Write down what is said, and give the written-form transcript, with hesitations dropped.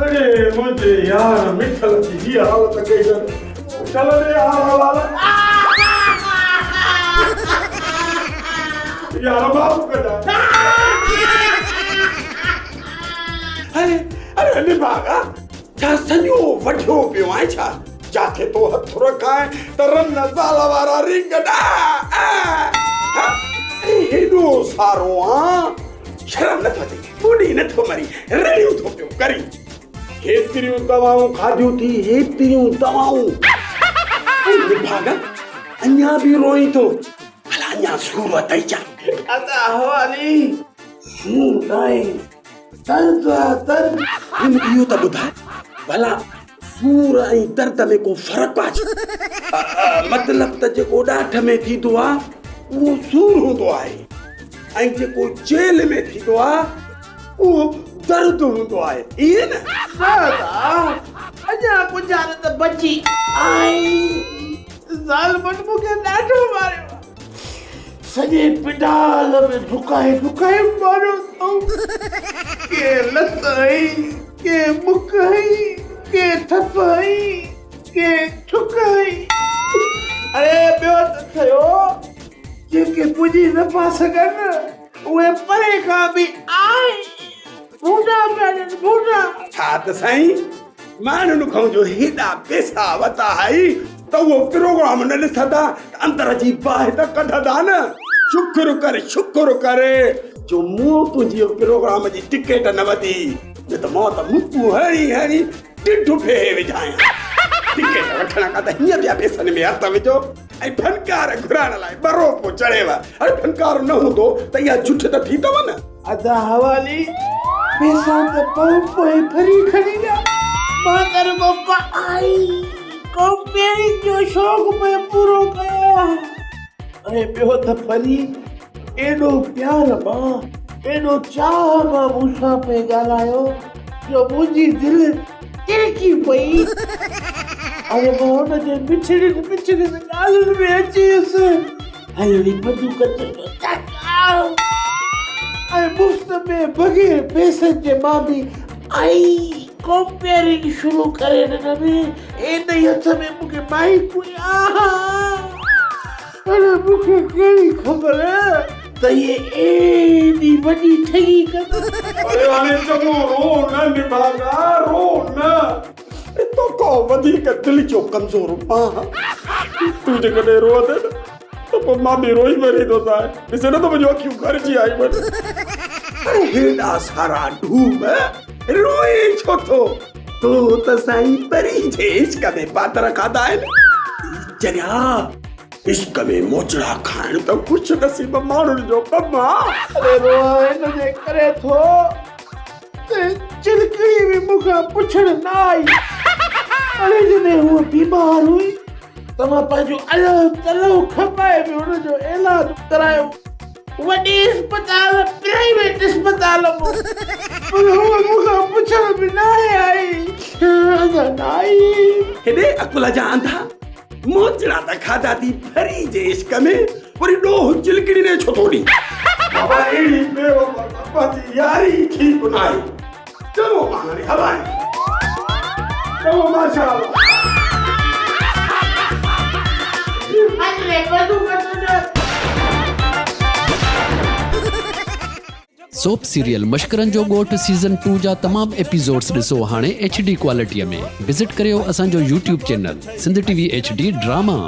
اڙي منهنجي يار مٺل جي هيء حالت ڪئي اٿن. مٺل ڏي حال حوال. يار معاف ڪجانء. اڙي اڙي نڀاڳا ڇا سڄو وڍيو پيو آهين ڇا؟ جاٿي تو هٿ رکائين ته رن زال وارا رنگ ڏا اڙي هيڏو سارو آن شرم نٿو اچئي. ٻڏي نه ٿو مرين، رڙيون ٿو پيو ڪرين. هيتريون دوائون کاڌيون ٿي، هيتريون دوائون. اي نڀاڳا، اڃا به روئين ٿو؟ ڀلا اڃا سور اٿئي ڇا؟ ادا حوالي، سور ناهي، درد آ درد. هن اهو ته ٻڌاء، ڀلا سور ۽ درد ۾ ڪو فرق آ ڇا؟ مطلب ته جيڪو ڏاٺ ۾ ٿيندو آ، اهو سور هوندو آهي. ۽ جيڪو چيلهه ۾ ٿيندو آ اهو درد هوندو آهي ائين نه؟ نه ادا اڃا ڳجهارت بچي آهي. ظالمن مون کي ڏاڍو ماريو آ. سڄي پنڊال ۾ ڍڪائي ڍڪائي ماريو اٿئون. ڪي لت هنئي، ڪي مڪ هنئي، ڪي ٿڦ هنئي، ڪي ٿڪ هنئي. اڙي ٻيو ته ٺهيو. جيڪي پڄي نه پيا سگهن، اهي پري کان به آء ڀونڊا پيا ڏين، ڀونڊا. ڇا ته سائين ماڻهن کان جو هيڏا پيسا وتا هئي ته اهو پروگرام نه ڏسندا ته اندر جي باهه ته ڪڍندا نه. شڪر ڪر شڪر ڪر جو مون تنهنجي پروگرام جي ٽڪيٽ نه وڌي نه ته مان ته مڪون هڻي هڻي ڍڍ ڦيهي وجهايان. ٽڪيٽ وٺڻ کان ته هيئن پيا پيسن ۾ هٿ وجهو. ۽ فنڪار گهرائڻ لاء ٻروپو چڙهيو. اڙي فنڪار نه هوندو ته اها جٺ ته ٿي اٿو نه. ادا حوالي پيسا ته پئون پوء ڦري کڻي ويا. مان ته رڳو پائي ڪمپيئرنگ جو شوق پئي پورو ڪيو آهي. ۽ ٻيو ته ڦري ايڏو پيار مان ايڏو چاهه مان مون سان پئي ڳالهايو جو منهنجي دل ڪڙڪي پئي. اڙي مان هن جي مٺڙين مٺڙين ڳالهين ۾ اچي ويس. هلڙي بندوق جو ٽڪاء ۽ مفت ۾ بغير پئسن جي مان به آئي ڪمپيئرنگ شروع ڪري ڏنم. ان ئي هٿ ۾ مون کي مائيڪ هئي. آها! اڙي مون کي ڪهڙي خبر ته هيء ايڏي وڏي ٺڳي ڪندو. اڙي هاڻي چڱو رو نه نڀاڳا رو نه. توکان وڌيڪ دل جو ڪمزور مان هان. تون جيڪڏهن روئندين نه ته پوء مان به روئي مري ٿو سان. ڏسين نه ته منهنجون اکيون ڀرجي آيون آهن. اڙي هيڏا سارا ڍوم روئين ڇو ٿو؟ تو ته سائين پري جي عشق ۾ پاتر کاڌا آهن. چريا! عشق ۾ موچڙا کائڻ ته خوش نصيب ماڻهن جو ڪم آ. اڙي روئان ان جي ڪري ٿو ته چلڪڻي به مون کان پڇڻ نه آئي. اڙي جڏهن هوء بيمار هئي ته مان پنهنجو الهه تلهه کپائي به هن جو علاج ڪرايو. وڏي اسپتال پرائيويٽ اسپتال مان پر هوء مون کان پڇڻ به ناهي آئي. اڃا نه آئي. هيڏي عقل جا انڌا موچڙا ته کاڌا ٿي ڦري جي عشق ۾ وري ڏوهه چلڪڙي ڏي ڇو ٿو ڏين. بابا اهڙي بي وفا سان پنهنجي ياري ئي ٺيڪ ناهي. چڱو مان هاڻي هلان ٿي. چڱو ماشاء الله. هلي بندوق تنهنجو. سوپ سيريل مشڪرن جو ڳوٺ سيزن ٽو جا تمام ايپيسوڊس ڏسو هاڻي ايڇ ڊي ڪوالٽي ۾ وزٽ ڪريو اسان جو YouTube channel Sindh T V H D drama.